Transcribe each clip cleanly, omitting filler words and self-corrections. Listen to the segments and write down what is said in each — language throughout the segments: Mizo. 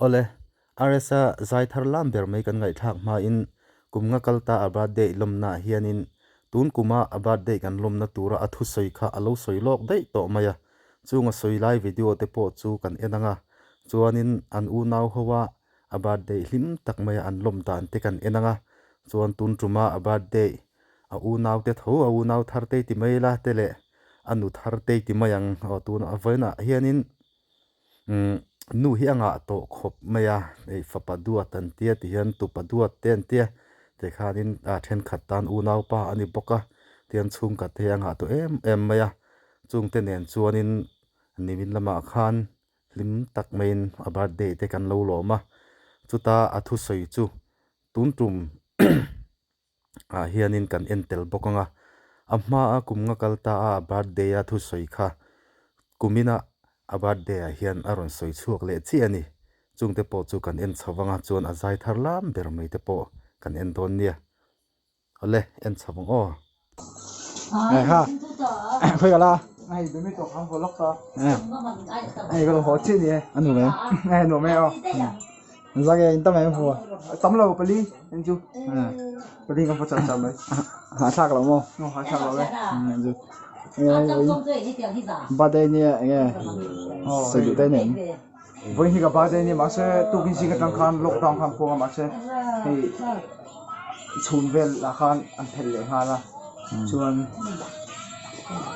Awle, RSa zai thar lam ber mai kan ngaihthlak hmain kum nga kal ta a birthday lawmna ah hianin tun kuma a birthday kan lawmna tura a thusawi kha a lo sawi lawk daih tawh mai a, chung a sawi lai video te pawh chu kan en ang a, chuanin an unau ho a a birthday hlim tak maia an lawm dan te kan en ang a, chuan tun tuma a birthday a unau te tho a unau thar te ti mai la te leh a nu thar te ti mai ang aw tun a vawiinah hianin umm nu hi a ngah tawh khawp mai a hei fapa duat an tia ti hian tupa duat te an tia tikhanin a thenkhat tan unaupa a ni bawk a tihian chhungkhat te hi a ngah tawh em em mai a chungte nen chuanin nimin lamah khan hlim tak maiin a birthday te kan lo lawm a chuta a thusawi chu tun tum ah hianin kan en tel bawk ang a a hmaa kum nga kal ta a a birthday a thusawi kha kumina a birthday ah hian a rawn sawi chhuak leh chiah a ni chungte pawh chu kan en chho vang a chuan a zai thar lam ber mai te pawh kan en dawn nia awle en chho vang aw. Ha khawi kala hei ka lo haw chiah ni e a nuam em hei nuam e aw zak e in tam em fu tam lo pali en chu pali kan fu char char mai hahthlak lo maw hahthlak lo e chu birthday ni enge sawi duh te nem Vawiin hi ka birthday ania mahse tukin zing atang khan lockdown khan pawng a mahse hei chhun vel ah khan an phelh leh nghal a chuan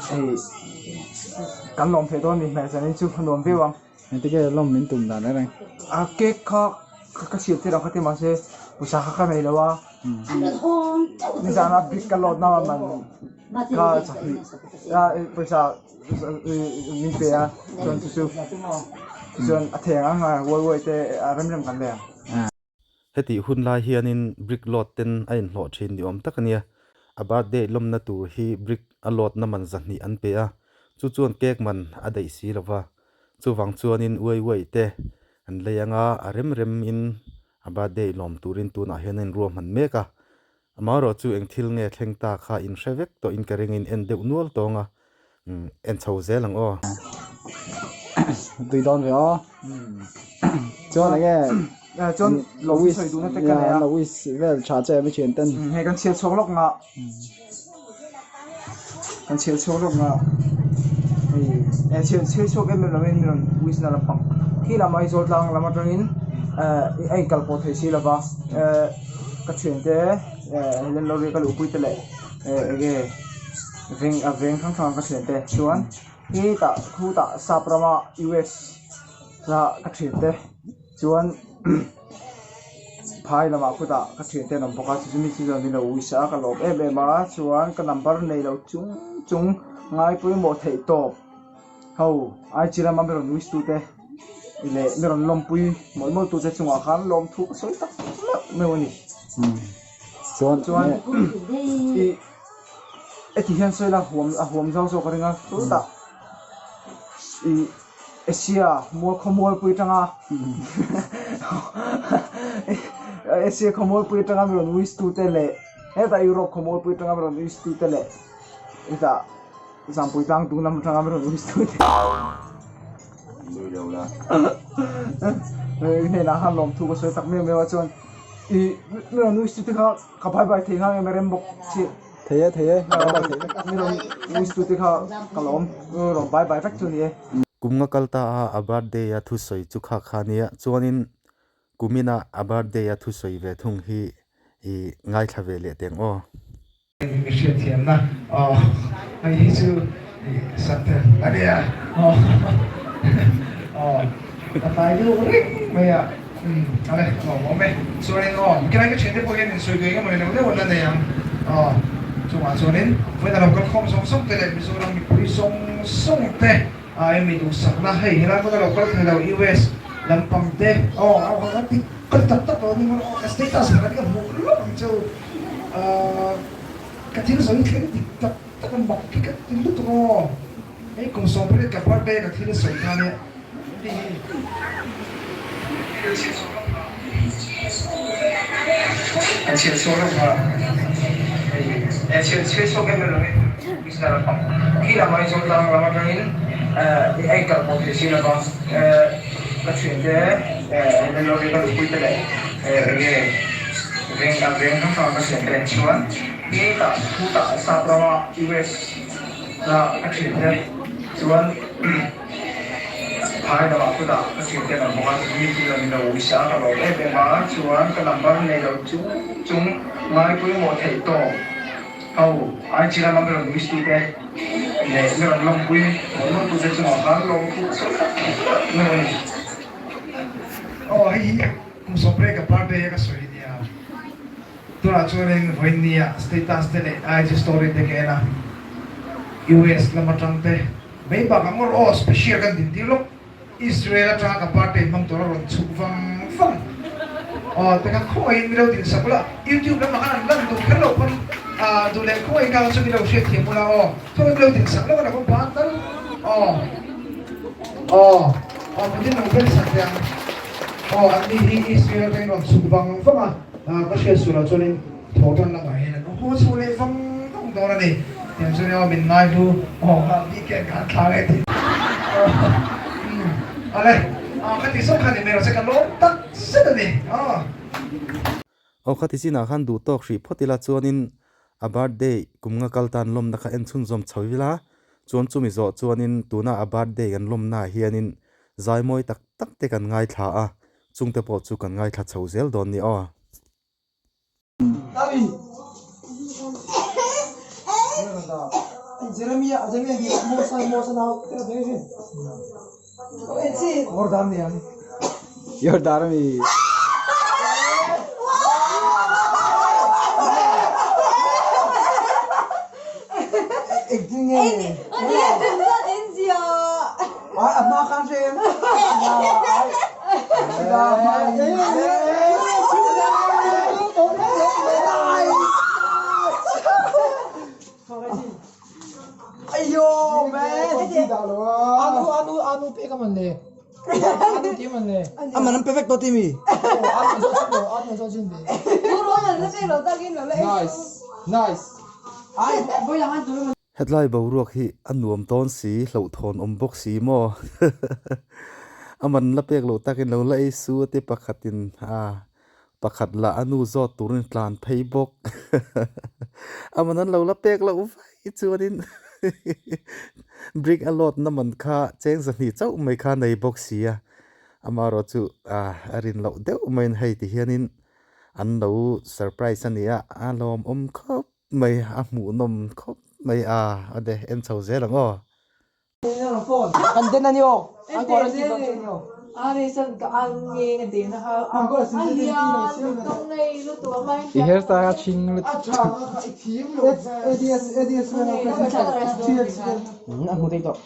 hei kan lawm theih dawn a ni hmel zanin chu a nuam viau ang. Engtin nge lawm min tum dan reng reng? A cake kha ka siam tir ang kha ti mahse pawisa kha ka nei lo a nizana brick ka load na man kha chahnih pawisa min pe a chuan chu chu chuan a theng ang a uai uai te a rem rem kan leh ang. Hetih hun lai hianin brick load ten a inhlawh thin ni awm tak a nia. A birthday lawmna tur hi brick a load na man zahnih an pe a, chu chuan cake man a daih si lo va. Chuvang chuanin uai uai te an lei ang a, a rem rem in a birthday lawm turin tunah hian a inruahman mek a. Amaherawh chu eng thil nge thleng ta kha in hre vek tawh in ka ring in en deuh nual tawng a, en chho zel ang aw. Tui dawn ve aw. Chuan enge Chuan lo sawi duhna te ka nei a. Lo wish vel tha che mi thian ten. Hei kan chhiar chhuak lawk nga. Kan chhiar chhuak lawk nga. Hei chhiar chhiar chhuak em em lovin mi rawn wish na lampang khi lam Aizawl tlang lam atangin a inkal pawh theih si lova ka thiante Helen Lorry ka luhpui te leh enge veng a veng hrang hrang ka thiante chuan hetah khutah sap rama US ah ka thiante chuan phai lamah khutah ka thiante an awm bawk a chu chu mi chu chuan min lo wish a ka lawm em em a chuan ka number nei lo chung chung ngai pawimawh theih tawp. Ho, IG lama mi rawn wish tute leh mi rawn lawmpui mawlh mawlh tute chungah khan lawmthu ka sawi tak meuh meuh a ni. Chuan Chuan i heti hian sawi la huam a huam zau zawk a ring a chutah i Asia mual khawmualpui atanga Asia khawmualpui atanga mi rawn wish tute leh hetah Europe khawmualpui atanga mi rawn wish tute leh hetah Zampui tlang tung lam atanga rawn wish tu te Nui lo la. I hnenah khan lawmthu ka sawi tak meuh meuh a chuan i mi rawn wish tu te kha ka bye bye thei nghal em rem bawk chi. Thei e thei e bye bye thei e. Mi rawn wish tu te kha ka lawm rawn bye bye vek chu ni e. Kum nga kal ta a a birthday a thusawi chu kha kha nia chuanin kumina a birthday a thusawi ve thung hi i ngaithla ve leh teng aw. Mi hriatthiamna aw hei hi chu Sante a nia aw aw a tlai deuh reng mai a ale a lawmawm e chuanin aw khilai ka thiante pawh hian insawi duh engemaw ni lo deuh an la nei ang aw chungah chuanin vawiin a lo kal khawm zawng zawng te leh Mizoram mipui zawng zawng te a emi duhsakna hei helai hmun a lo kal thei lo US lampang te aw a ti kal tak tak lo ni maw ka status pakhat hi ka hmuh lawk ang cheu. Ka thil sawi thleng dik tak tak a mak khi ka ti lutuk aw. Hei kum 18 ka birthday ka thil sawi kha nia hei hi ka chhiar chhuak reuh kha hei e chhiar chhiar chhuak em em lo in business lampang khi lam Aizawl tlang lam atangin a inkal pawh theih si lova ka thiante. Hellori ka nupui te leh enge veng a veng hrang hrang ka thian te nen chuan hetah khutah sap rama US a ka thian te chuan phai lamah khutah ka thian te an awm bawk a mi chu an lo uisa a ka lawm em em a chuan ka number nei lo chung chung ngai pawimawh theih tawp ho ai chi lama ka rawn wish tu te leh mi rawn lawmpui rawn lawmpui te chungah khan lawmthu sawi tak tak mai a ni. Aw hei hi kum sawmriat ka birthday a ka sawi nia tunah chuanin vawiinnia status te leh IG story te ka en a US lam atang te mai bakah ngawr aw special kan din tir lawk. Israel atanga ka birthday hmang tur a rawn chhuk vang vang. Aw te kha khawngaihin mi lo din sak ula, YouTube lamah khan an lan duh kher lo pawn ah duh leh khawngaihin kha chu mi lo hriat thiam ula aw, khawngaihin mi lo din sak lawk a la kawng ban tal aw aw aw Putin lo vel sak teh ang aw an ni hi Israel atangin rawn chhuk vang vang a, ah ka hriat sual ah chuanin thaw tan lamah hian an haw chho leh vang vang dawn a ni. Tiang chuan aw min ngai hlu aw kha weekend kha an thla leh tih awle aw ka ti zawk kha ni mai rawh se ka lawm tak zet a ni aw. Aw kha ti chinah khan duh tawk hrih phawt ila chuanin a birthday kum nga kal tan lawmna kha en chhunzawm chho ila chuan chumi zawh chuanin tuna a birthday kan lawmnaah hianin zai mawi tak tak te kan ngaithla a chungte pawh chu kan ngaithla chho zel dawn ni aw. Hetlai boruak hi a nuam tawn si, hlauhthawn awm bawk si maw? A man la pek loh takin lo la ei su a ti pakhatin a pakhat lah a nu zawt turin tlan phei bawk. A man an lo la pek loh vaih chuanin brick a load na man kha cheng zahnih chauh mai kha nei bawk si a, amaherawhchu a rin loh deuh maiin hei ti hianin an lo surprise a ni a, a lawmawm khawp. Mai a hmuhnawm khawp mai a, a de en chho zel ang aw. I hairstyle a chhing lut a hmu thei tawh.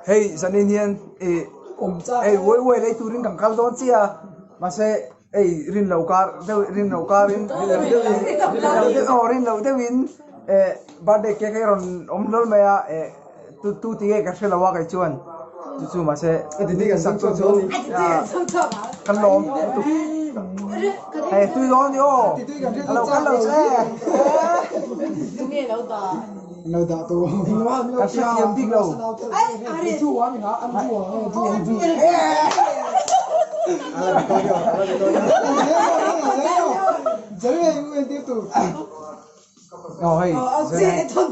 Hei zanin hian ih hei uai uai lei turin kan kal dawn chiah a mahse hei rin lo kar deuh rin lo karin aw rin lo deuhin eh birthday cake hi a rawn awm hlawl mai a eh tu tu ti nge ka hre lo a kei chuan chu chu mahse sak chu chu kan lawm lutuk hei tui dawn a ni aw a lo kal lo che ka hrethiam bik lo Aw hei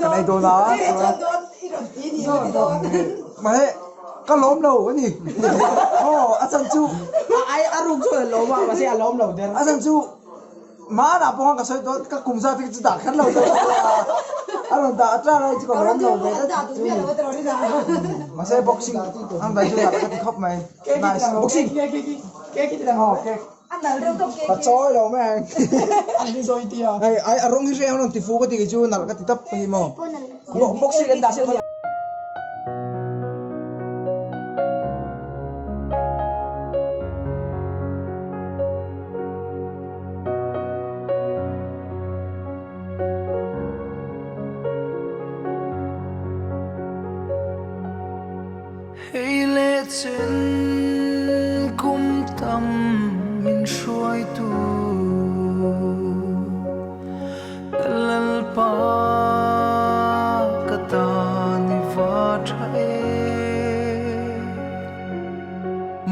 kan ei dawn a mahse ka lawm lo a ni aw a chan chu a ruk chu a lawm a mahse a lawm lo der a chan chu hmanah pawh khan ka sawi tawh ka kum zat hi chu dah kher lo deuh a rawn dah atang a chu ka lawm lo ve tlat chu a ni mahse boxing an vai chu dah ka ti khawp mai nice boxing aw cake Ka chawi lo mai ang. Hei ai a rawng hi hreng rawn ti fu ka ti kei chu nalh ka ti tap a ni maw. Boxing an dah. Hei leh chen kum tam min hruaitu ka Lalpa ka tan i va tha e.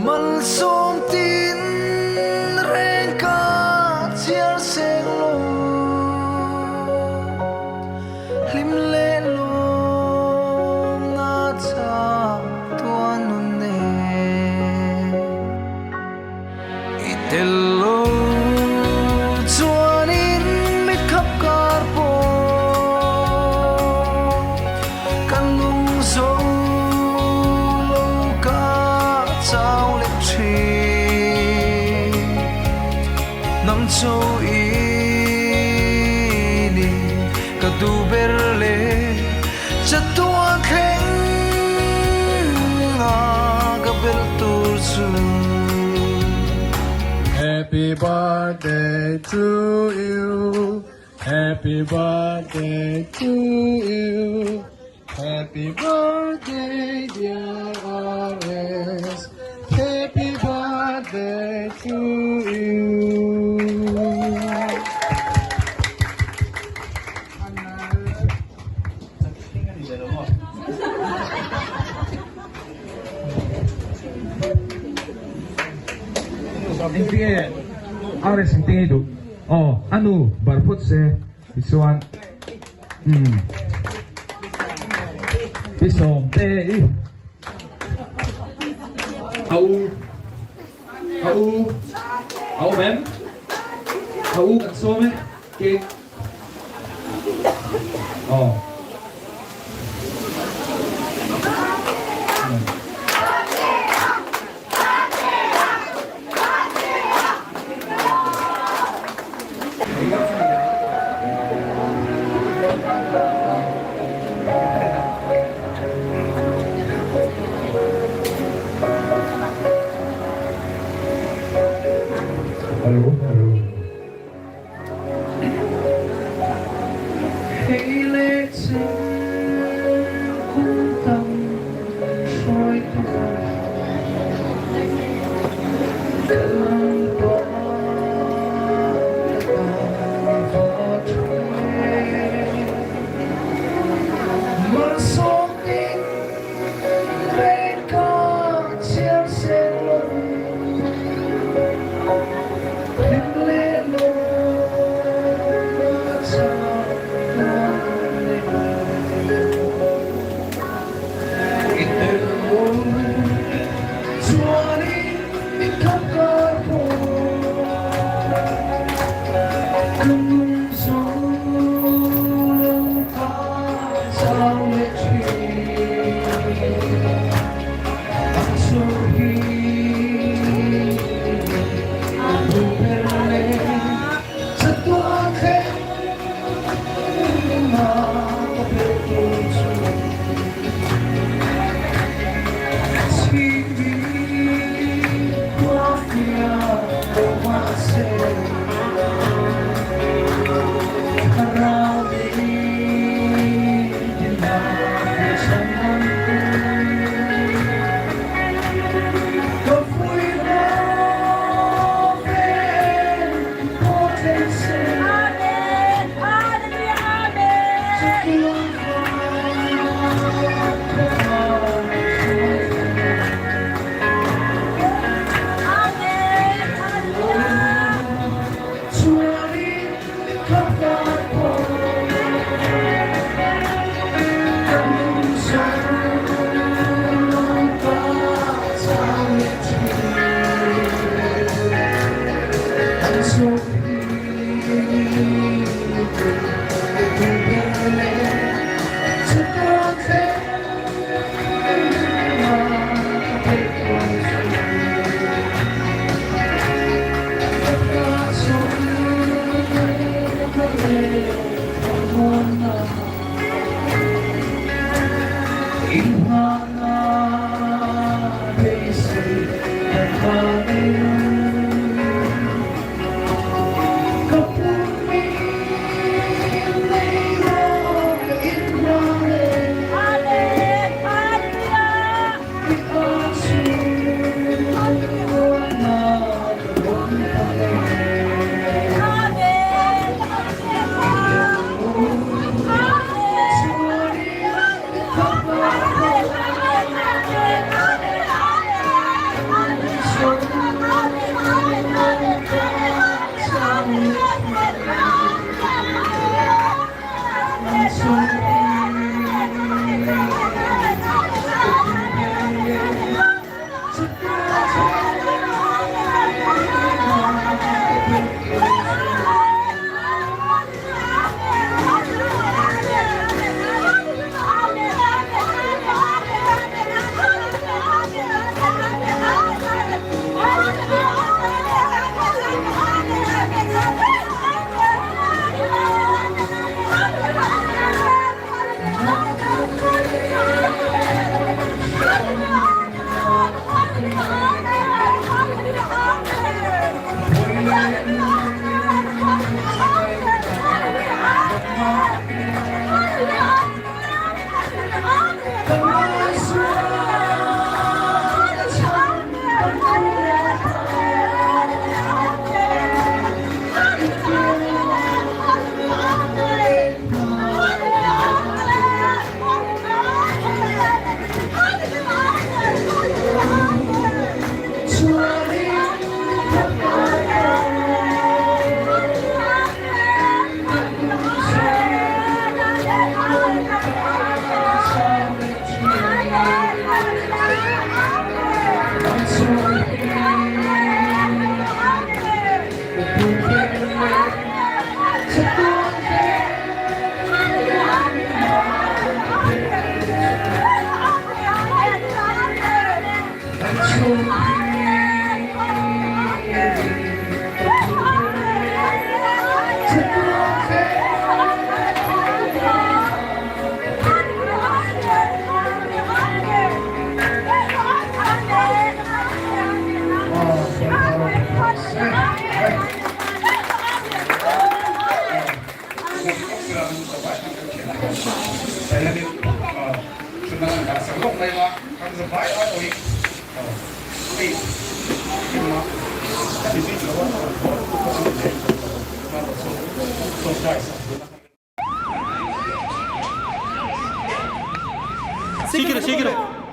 Malsawm tin reng ka chhiar seng lo. Hlim leh lawmna chak tuan nun nen i tel lo chuanin mit khap kar pawh kan nung zo lo ka chau leh thin. Nang chu i ni ka duh ber le chatuan thleng a ka bel tur chu. Happy birthday to you Happy birthday to you Happy birthday dear RS Happy birthday to you. Engtinge RS engtinge duh aw anu bar phawt se tichuan Umm. I sawm te i. A u. A u. A awm em? A u kan sawm e. Cake. Aw. Hello, hello. Hei leh chen kum tam hruaitu ka Lalpa ka tan i va tha em. Malsawm tin reng ka chhiar seng lo.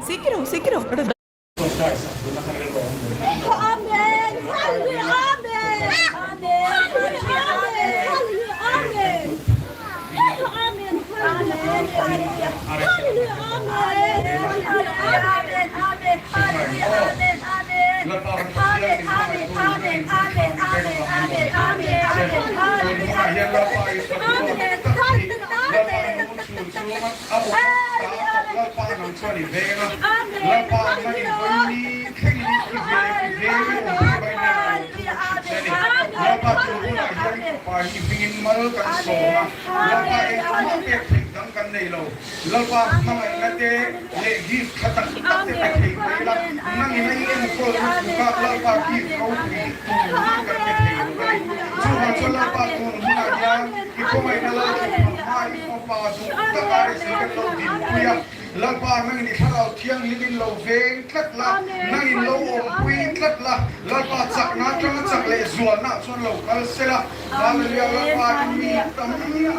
சீக்கிரம் சீக்கிரம். Lalpa nangin i thlarau thianghlim in lo veng tlat la, nangin lo awmpui tlat la, Lalpa chakna atanga chak leh zualna chuan lo kal se la, Hallelujah, Lalpa i mi tam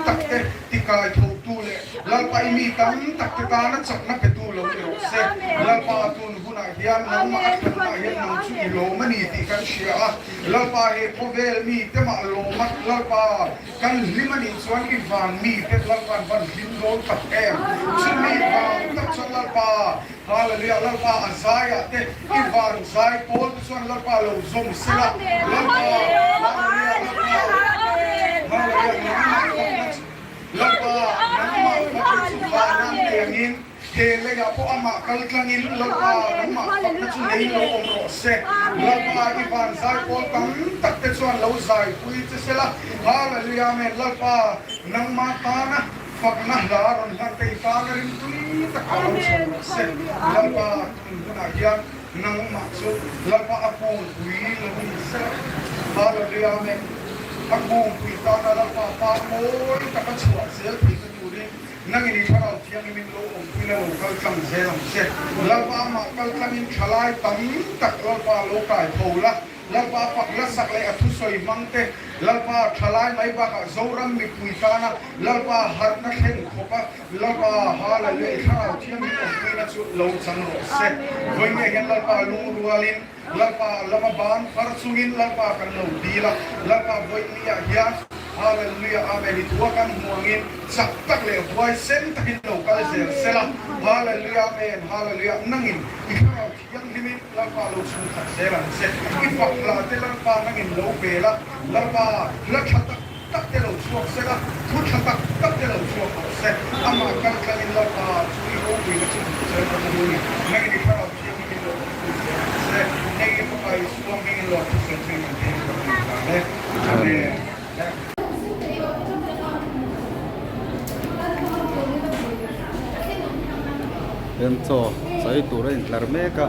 tak te tikai thotu leh Lalpa i mi tam tak te tana chakna petu lo ni rawh se. Lalpa tun hunah hian nangmah a thlanna hian nang chu i lawm a ni tih kan hria a, Lalpa he khawvel mi te mah lawm a, Lalpa Kan hlim a nih chuan i van mi te Lalpa'n van hlim dawn tak em? Chumi vang tak chuan Lalpa, Hallelujah, Lalpa a zaiah te i van zai pawl te chuan Lalpa lo zawm se la, Lalpa, Hallelujah, Lalpa, Hallelujah, nangmah fakna chu, Lalpa, nangmah fakna chu vanah nei angin, He leiah pawh amah kal tlangin Lalpa nangmah fakna chu nei lo awm rawh se. Lalpa i van zai pawl tam tak te chuan lo zaipui che se la. Hallelujah Amen Lalpa nangmah tana fakna hla rawn hlan te i tana rimtui takah lo chho rawh se. Lalpa tun hunah hian nangmah chu Lalpa a kungpui lo ni se la. Hallelujah Amen A kungpui tana Lalpa par mawi taka chhuah zel theihna turin Nangin i thlarau thianghlim in lo awmpui la lo kal tlang zel ang che. Lalpa amah kal tlangin thalai tam tak Lalpa lo kai tho la, Lalpa fak lasak leh a thusawi hmang te, Lalpa thalai mai bakah Zoram mipui tana Lalpa harhna thleng khawpa Lalpa Hallelujah i thlarau thianghlim awmpuina chu lo chang rawh se. Vawiin hian Lalpa lungrualin Lalpa lama ban phar chungin Lalpa kan lo dil a, Lalpa vawiin hian Hallelujah Amen i thua kan hmu angin chak tak leh huaisen takin lo kal zel sel a, Hallelujah Amen Hallelujah nangin i thlarau thianghlimin Lalpa lo chhung khat zel ang che, i fak hla te Lalpa nangin lo pel a, Lalpa hla tha tak tak te lo chhuak sel a, thu tha tak tak te lo chhuak rawh se, amah kal tlangin Lalpa chu i ropuina chu hmuh zel ka duh a ni, nangin i thlarau thianghlimin lo awmpui zel ang che, hei i fapa Isua hmingin lo thusawi chu i min thei ka duh dan e. Amen. Hian chaw chawi tur a intlar mek a.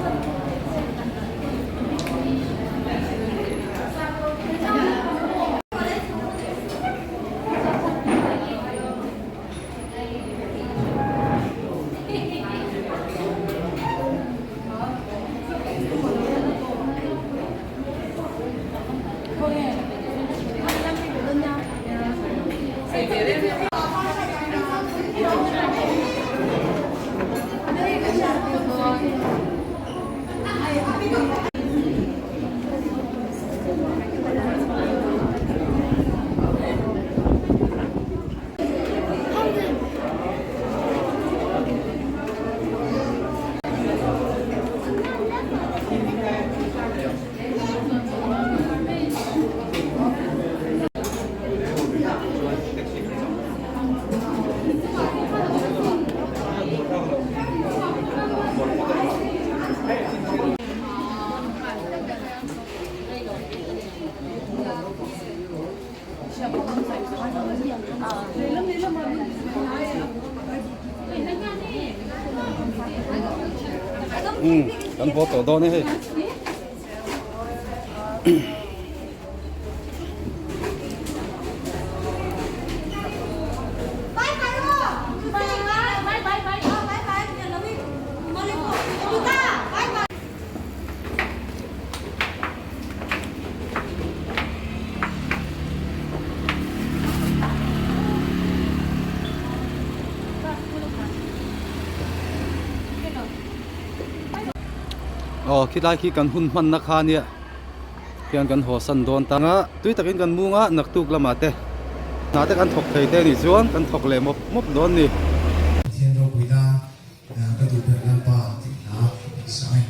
Kan haw tawh dawn e hei. Aw khilai khi kan hun hmanna kha nia khian kan haw san dawn ta a tui takin kan mung a naktuk lamah te hna te kan thawk thei te anih chuan kan thawk leh mawp mawp dawn a ni. Pathian ropuina ka duh ber Lalpa tih hla an sa a ni.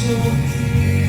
Zawng hi.